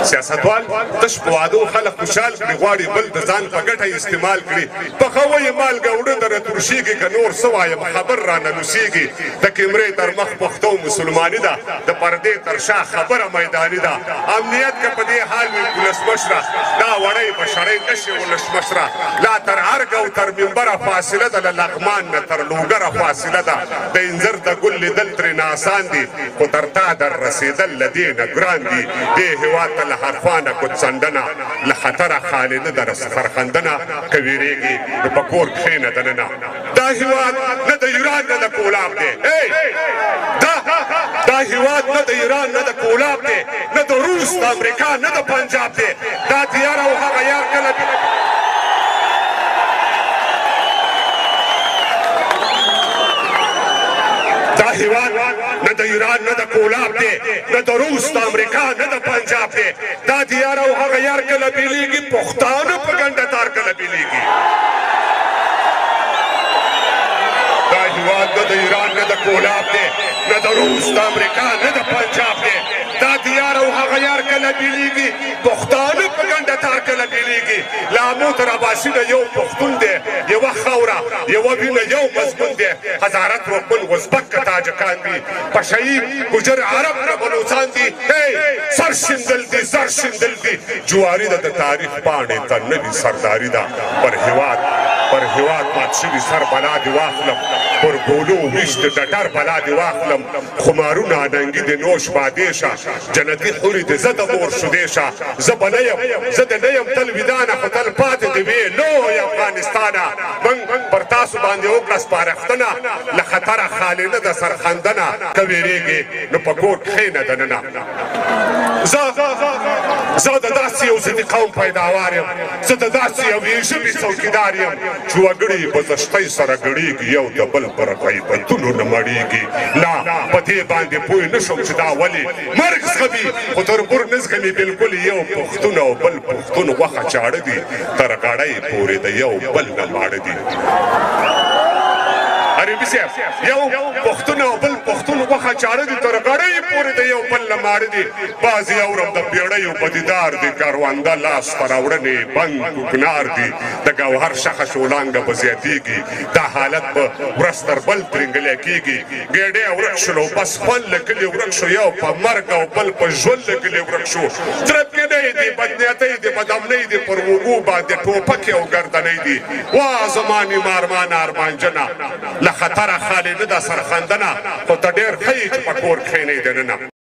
سیاستوال تش په وعدو خلک خوشحال کړي، غواړي بل د ځان په ګټه استعمال کړي. پخه وایي مالګه اوړه دره ترشیږي، که نور څه وایم خبر رانه لوسیږي. د کیمرې تر مخ پښتو مسلماني ده، د پردې تر شا خبره میداني ده. امنیت که په دې حال وي ولسمشره، دا وړۍ به شړۍ نه شي ولسمشره. لا تر ارګه او تر منبره فاصله ده، له لغمان نه تر لوګره فاصله ده. د انځر د ګل لیدل ترېنه اسان دي، خو تر تا در رسېدل له دې نه ګران دي. دې هېواد ته له هر خوا نه کوتڅنډنه، له خطره خالي نه ده سرښندنه. که وېرېږې نو په کور کښېنه دننه. دا هېواد نه د ایران نه د کولاب دی، دا هېواد نه د ایران نه د کولاب دی، نه د روس د امریکا نه د پنجاب دی. دا دیار او هغه یار کله دا هیواد نه د ایران نه د کولاب دی، نه د روس د امریکا نه د پنجاب دی. دا دیار او هغه یار کله بیلیږي، پښتانه په ګنډه تار کله بیلیږي. دا هیواد نه د ایران نه د کولاب دی، نه د روس د امریکا نه د پنجاب دی. دا دیار او هغه یار کله بیلیږي، پښتانه په ګنډه تار کله بیلیږي. له امو تر اباسینه یو پښتون دی، یوه خاوره یوه وینه یو مضمون دی. هزاره ترکمن ازبک که تاجکان دي، پشهيي ګجر عرب که بلوڅان دي. سر شیندل دي زر شیندل دي، جواري ده د تاریخ پاڼې ته نوي سرداري ده. پر هیواد مات شوي سر بلا دې واخلم، پر ګولو ویش د ډټر بلا دې واخلم. خمارونه اننګي دې نوش بادې شه، جنتي حورې دې زه د مور شودې شه. زه به نه یم، زه دې نه یم تل ویدانه، خو تل پاتې دې وې لوی افغانستانه. موږ پر تاسو باندې وکړه سپارښتنه، له خطره خالي نه ده سرښندنه. که وېرېږې نو په کور کښېنه دننه. زه د داسې یو ضدي قوم پیداوار یم، زه د داسې یوې ژبې څوکیدار یم چې وګړي په زشتۍ سره ګړېږي، یو د بل پر غیبتونو نه مړېږي. لا په دې باندې پوه نه شوم چې دا ولې مرګ زغمي، خو تربور نه زغمي بلکل. یو پښتون او بل پښتون غوښه چاړه دي، تر غړۍ پورې د یو بل نه ماړه دي. عربي صاحب، یو پښتون او بل پښتون غوښه چاړه دي، تر غړۍ پورې د یو بل نه ماړه دي. بعضې اورم د پېړیو په دیدار دي، کرونده لاس ته راوړنې بنګ کوکنار دي. د ګوهر شخه شولانګه به زیاتېږي، دا حالت به ورځ تر بل ترینګلی کېږي. ګېډۍ ورک شولو بس خوند له کلي ورک شو، یو په مرګ او بل په ژوند له کلي ورک شو. ترپکینۍ دي، بدنیتۍ دي، بدامنۍ دي، پر اوږو باندې ټوپکې او ګردنۍ دي. وا زما نیمه ارمانه ارمانجنه، له خطره خالي نه ده سرښندنه، خو ته ډېر ښه یې چې په کور کښېنې دننه.